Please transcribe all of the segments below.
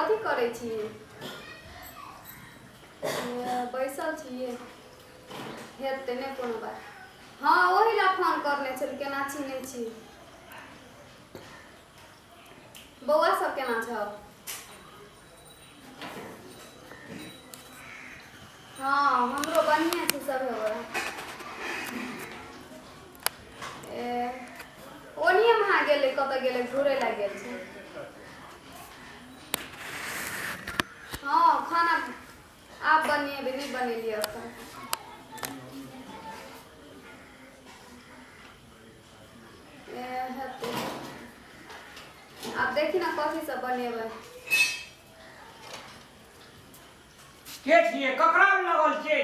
कथी करै छी? बैसल छियै। हेतै नहि कोनो बात। हाँ ओही ला फोन करने छल, केना छी नहि छी, बौआ सब केना छौ? हाँ हमरो बढ़िआँ छै सब। ए ओनिये महा गेलै, कतऽ गेलै घुरै ला गेल छै। हाँ खाना आब बनेबै, नहि बनेलियै एखन। हेतै आब देखी ना कथी सब बनेबै। के छियै, ककरा लगल छै?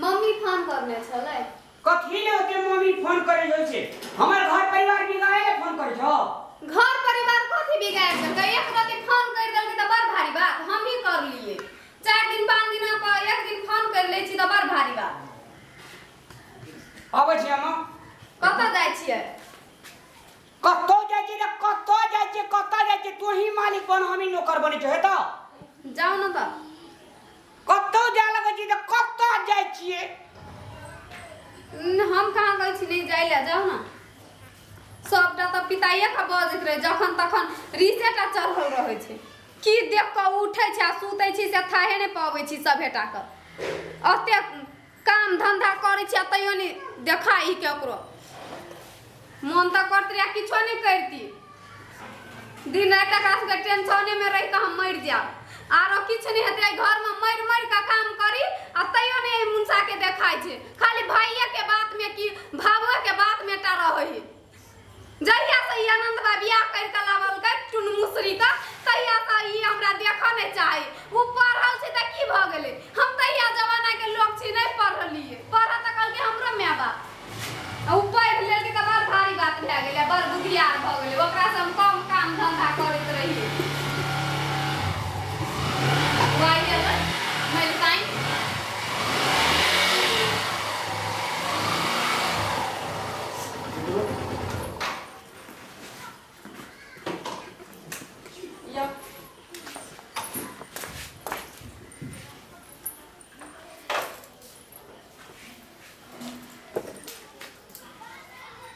मम्मी फोन करने छलै। कथी ले ओते मम्मी फोन करै होइ छै? हमर घर परिवार बिगाड़े ले फोन करै छौ? घर परिवार कथी बिगाड़ देलकै? एक राति फोन कर देलकै तऽ बड़ भारी बात। हम ही कर लिए 4 दिन 5 दिन पर एक दिन फोन कर लै छी तऽ बड़ भारी बात। आबै छी हम। कतऽ जाइ छियै? कतौ जाइ छियै तऽ कतौ जाइ छियै, कतऽ जाइ छियै? तू ही मालिक बन, हम ही नौकर बनै छौ। हेतौ जाउ ने तऽ। कतौ जाय लगै छी तऽ कतऽ जाइ छियै? हम कहाँ कहै छी नहीं जाय ला, जाउ ना। सबटा तऽ पिताइए के बजैत रहै, जखन तखन रिसेटा चढ़ल रहै छै। की देख कऽ उठै छै आ सुतै छी से थाहे नहि पबै छी सभेटा के। ओतेक काम धंधा करै छी आ तैयो नहि देखाइ केकरो। मन तऽ करते रहे किछो नहि करती, दिन राति एकरा सबके टेंशने में रहि कऽ हम मरि जायब, आरो किछु नहि हेतै। घरमे मरि मरि कऽ काम करी आ तैयो नहि मुनसा के देखाइ छै। खाली भाइये के बात में कि भावो के बात में टा रहै। जहिया से ई आनंद बा बियाह करि कऽ लावलकै टुनमुसरी का, तहिया से ई हमरा देखऽ नहि चाही। ओ पढ़ल छै तऽ की भऽ गेलै? हम तहिया जमाना के लोक छी, नहि पढ़लियै। पढ़ऽ तऽ कहलकै हमरो माय बाप, आ ओ पढ़ि लेलकै तऽ बड़ भारी बात भए गेलै, बड़ बुधियार भऽ गेलै। ओकरा से हम कम काम धंधा करैत रहियै।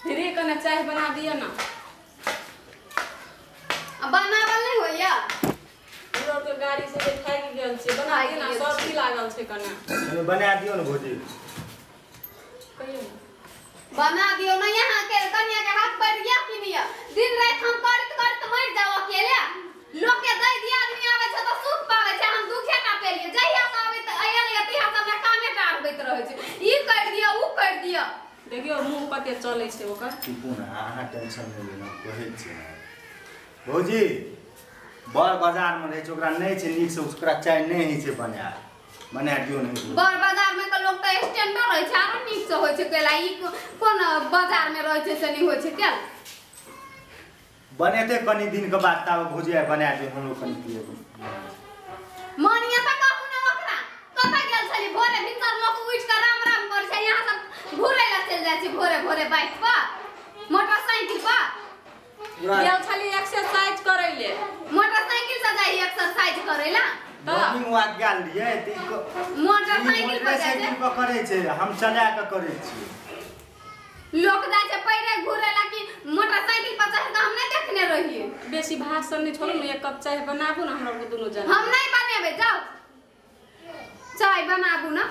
दीदी कने चाय बना दिअ ना। बनावल नहीं होइया? हमरा तो गाड़ी से थाकि गेल छी, बना दिअ ना, सर्दी लागल छै कने। बना दियौ ने भौजी। कहियो बना दियौ ना। यहाँ के कनिया के हाथ पड़ गया कि नहीं? दिन रात हम करत करत मर जाओ अकेले। लोग के दै दिया आदमी आबै छै तऽ सुख पाबै छै, हम दुखे ना पेलिए। जहिया से आबै तऽ आयल तहिया से हमरा कामे टा अटबैत रहै छै। ई कर दियौ ऊ कर दियौ। देखियो मुंह कते चलै छै ओकर। चुपू ना, अहाँ टेंशन नहि लेना, कहै छी भौजी। बड़ बाजार में रहै छै, ओकरा नहि छै नीक से, ओकरा चाय नहि होइ छै बनायल। बना दियौ ने। बड़ बाजार में तऽ लोक तऽ स्टैंडर्ड रहै छै, आरो नीक से होइ छै। केला ई कोन बाजार में रहै छै से नहि होइ छै। केला बनेतै कनी दिन के बाद तब भौजी आइ बना दियौ, हमरो कनी पिएबै। मानिया तऽ कहू ने ओकरा कतऽ गेल छली? भोरे भिनसर लोक उठि कऽ राम राम करै छै, यहाँ सब घुरै ला चलि जाइ छै भोरे भोरे बाइक पर मोटरसाइकिल पर। गेल छली एक्सरसाइज करै ले। मोटरसाइकिल से जाइ एक्सरसाइज करै ला? मॉर्निंग वॉक गेल रहियै तऽ मोटरसाइकिल पर जाइ छै, पर करै छै, हम चला के करै छियै। लोक जाइ छै पैरे घुरै ला कि मोटरसाइकिल पर चढ़ कऽ? हम नहि देखने रहियै। बेसी भाषण नहि छोड़ू ने, एक कप चाय बनाबू ने हमरा के दुनू जना। हम नहीं बनेबै, जाओ चाय बनाबू ना।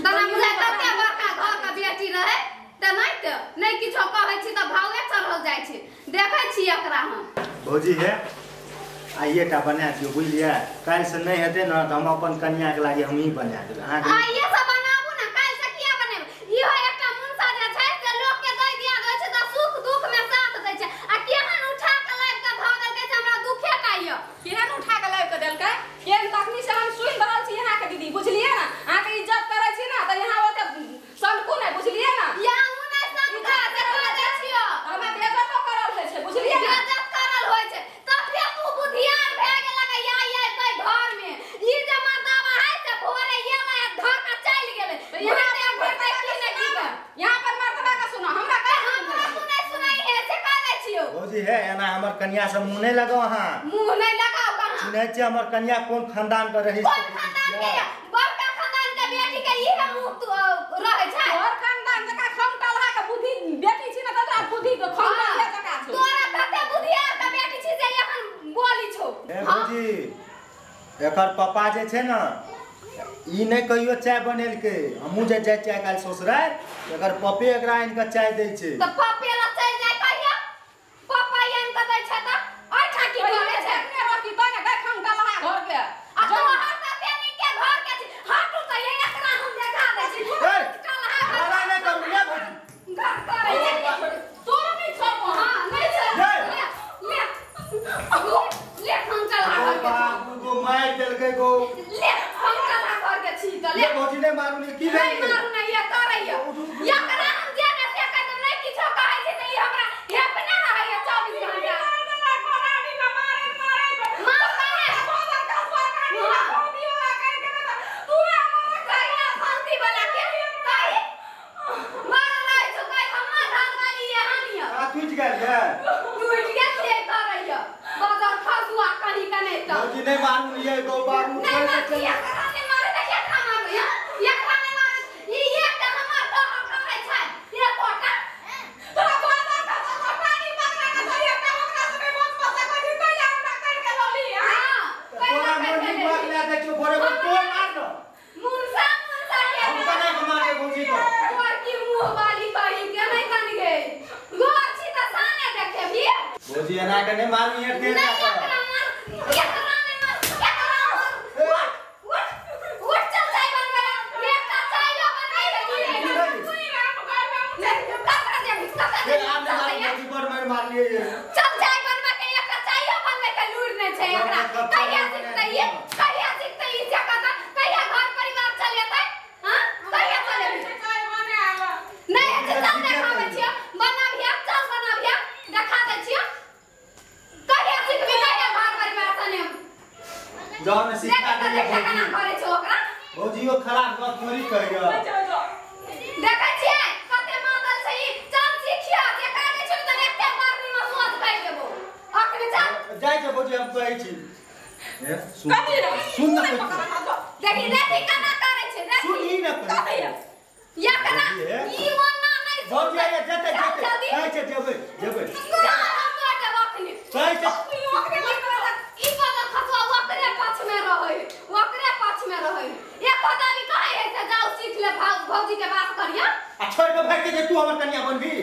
तना बुझाइ तते बड़का घर के बेटी रहे तऽ नहि तऽ नहि किछो कहै छी तऽ भावे चढ़ल जाइ छै। देखै छी एकरा हम। भौजी हे आइए टा बना दियौ, बुझलियै? काल्हि से नहि हेतै ने तऽ हम अपन कनिया के लागे हमही बना देबै। अहाँके आइए से बनाबू ना, काल्हि से किया बनेबै? इहो एकटा मुनसा जे छै से लोक के दै दिया दै छै तऽ सुख दुख में साथ दै छै, आ केहन उठा के लाबि के धऽ देलकै से हमरा दुखे टा यऽ। केहन उठा के लाबि के देलकै? केहन तखनी से हम सुनि रहल छी अहाँके दीदी, बुझलियै ने? अहाँके इज्जत करै छी ने तऽ यहाँ ओते सनकू नहि, बुझलियै ने? यहाँ उ नहि सनका से कह दै छियौ। हमरा बेइज्जतो करल होइ छै, बुझलियै ने? बेइज्जत करल होइ छै तऽ फेर तू बुधियार भए गेलक। या या कहि घर में ई जे मर्दावा है से भोरे एलै आ धऽ के चलि गेलै। यहाँ घुरते घुरते की ने की कर। यहाँ पर मर्दबा के सुनो, हमरा कहि हमरा सुनै सुनै हे से कह दै छियौ। भौजी हे एना हमर कनिया से मुँह नहि लगाउ। अहाँ मुँह नहि लगाउ कहाँ? चिन्है छियै हमर कनिया कोन खानदान के रही कोन खानदान के बड़का खानदान के बेटी के इहे मुंह रहै छै तोहर खानदान जका खमटलहा के बुद्धि बेटी छी न तोरा बुद्धि के खमटलहे जका छौ तोरा तते बुधियार के बेटी छी जे एखन बोली छौ ए भौजी एकर पापा जे छै न ई नहि कहियो चाय बनेलकै हमहूँ जे जाइ छियै आइ काल्हि ससुरारि एकर पप्पे एकरा आनि कऽ चाय दै छै तऽ पप्पे लग चलि जाइ कहिया पप्पा आनि कऽ दै छै तऽ एहिठाम की करै छै रोटी तऽ ने गै खमटलहा घर के आ तोहर तते नीके घर के छी हटू तऽ एकरा हम देखा दै छी लड़ाइ नहि करू ले भौजी घर करै छै तोरा नहि छोड़बो हां नहि छोड़ ले ले ले खमटलहा घर के बाबू गो मारि देलकै गो ले खमटलहा घर के छी तऽ ले ले भौजी नहि मारू ने की नहि मारू नहि ये करैया एकरा हम जे ने से कह देब नहि किछो कहै छै तऽ ई हमरा हेपने रहैया 24 घंटा टूटि गेल ये टूटि गेल से करैया बाजार खसुआ कहीं का नहीं तऽ भौजी नहि मारू ये गो बाबू नहि मारू एकरा नहि मारे तऽ केकरा मारू एकरा नहि मारे ई एकटा हमर कहल कहै छै ये कोटा तोरा बाजार खसुआ पानी पकड़ा के छै एकटा ओकरा से बच बच कह दी तैया हमरा कर के लौली हां तोरा मन दिमाग ला दै छौ भोरे भोर तोड़ मार न मुंसा मुंसा के हम कना के मारबै भौजी को तोर की मुंह वाली कहीं के नहीं कन गई गोर छी तऽ साने देखेबी भौजी एना के नहि मारू ये तेज नहीं एकरा मार एकरा नहीं मार एकरा मार उठ उठ उठ चल चाय बनबै ला एकटा चायो बनाइ के नहीं ककरा देबी ककरा ये आम नहि मारू भौजी बड़ मार मारलियै ये चल चाय बनबै के एकटा चायो बनबै के लूरि नहि छै एकरा कहिया सिखतै ये कहिया सिखतै ई जगह तऽ कहिया घर परिवार चलेतै हां कहिया चलेबी चाय बने आला नहीं छै चल देखाबै छियो बनाबिया चल बनाबिया देखा दै छियो कहिया सिखबी कहिया घर परिवार चलेब जाओ ने सिखा देख दे देख केना करै छौ ओकरा भौजी ओ खराब गप थोड़ी कहैया देखै छियै कते मातल छै ई चल सिखिया जे कह दै छियो तऽ एते मारनी में सोच कहि देबो अखने चल जाइ छै भौजी हम कहै छी ए सुन सुन न देखी देखी केना करै छै देखी सुन ई न कही एकरा ई ओना नहि भौजी आइ जेतै चल जेतै जल्दी कहै छै जेबै जेबै चल हम तोड़ देब अखने कहै छै ई बदल खसुआ ओकरे पाछ में रहै ओकरे पाछ में रहै एक आदमी कहै है से जाओ सीख ले भौजी के बात करिया आ छोड़ के भागि जे तू हमर कनिया बनबी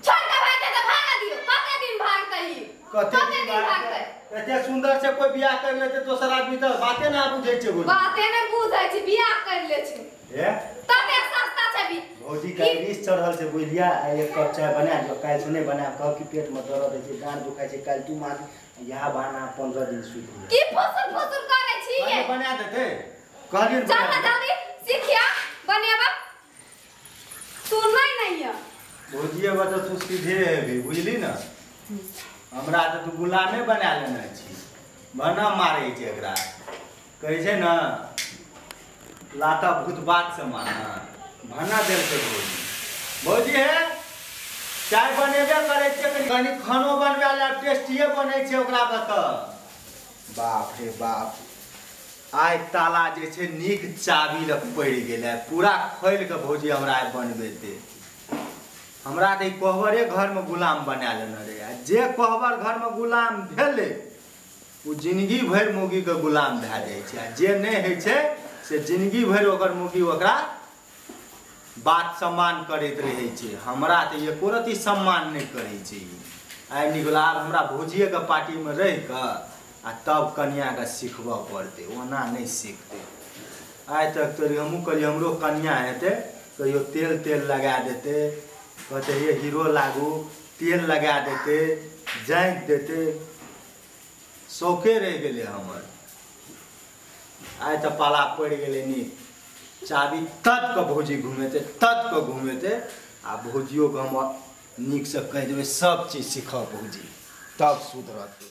छोड़ के भागते तऽ भागा दियो कते दिन भागतै ई कते दिन भागतै एते सुंदर से कोई बियाह कर लेते दोसर आदमी तऽ बाते ना बुझै छै भौजी बाते नै बुझै छै बियाह कर ले छै ए तते सस्ता छै भी भौजी के रिस चढ़ल छै बुझलिया आइ एक कप चाय बना दियो काल्हि से नहि बनायब कहब कि पेट में दर्द होइ छै डाँड़ दुखाइ छै काल्हि तू मार इएह बहाना 15 दिन सुति गेल की फुसुर फुसुर करै छी ये बना देतै कहलियै चल ना जल्दी सिखिया बनेबा तू नहीं नहीं है भौजी एगो तऽ तू सीधे हेबी बुझली न हमरा तऽ तू गुलामे बना लेने छी बना मारै छै एकरा कहै छै न लाता भूत बात से मारना भना देलकै भौजी भौजी हे चाय बनेबे करै छियै कनि कनि खानो बनबै लए टेस्टिए बनै छै ओकरा बतऽ बाप रे बाप आइ ताला जे छै नीक चाबी लग पड़ि गेलै पूरा खोलि कऽ भौजी हमरा आइ बनबेतै हमरा तऽ ई कोहबरे घरमे गुलाम बना लेने रहै आ जे कोहबर घरमे गुलाम भेलै ओ जिंदगी भरि मौगीके गुलाम भए जाइ छै आ जे नहि होइ छै से जिंदगी भरि ओकर मौगी ओकरा बात सम्मान करैत रहै छै हमरा तऽ एको रत्ती सम्मान नहि करै छै ई आइ निकला आब हमरा भौजिएके पार्टीमे रहि कऽ आ तब कनियाके सिखबऽ पड़तै ओना नहि सिखतै आइ तक तऽ हमहूँ कहलियै हमरो कनिया हेतै कहियो तेल तेल लगा देतै कहतै हे हीरो लागू तेल लगा देतै जाँति देतै शौके रहि गेलै हमर आइ तऽ पाला पड़ि गेलै नीक चाबी तत कऽ भौजी घुमेतै तत कऽ घुमेतै आ भौजियोके हम नीकसँ कहि देबै सब चीज सीखब भौजी तब सुधरतै।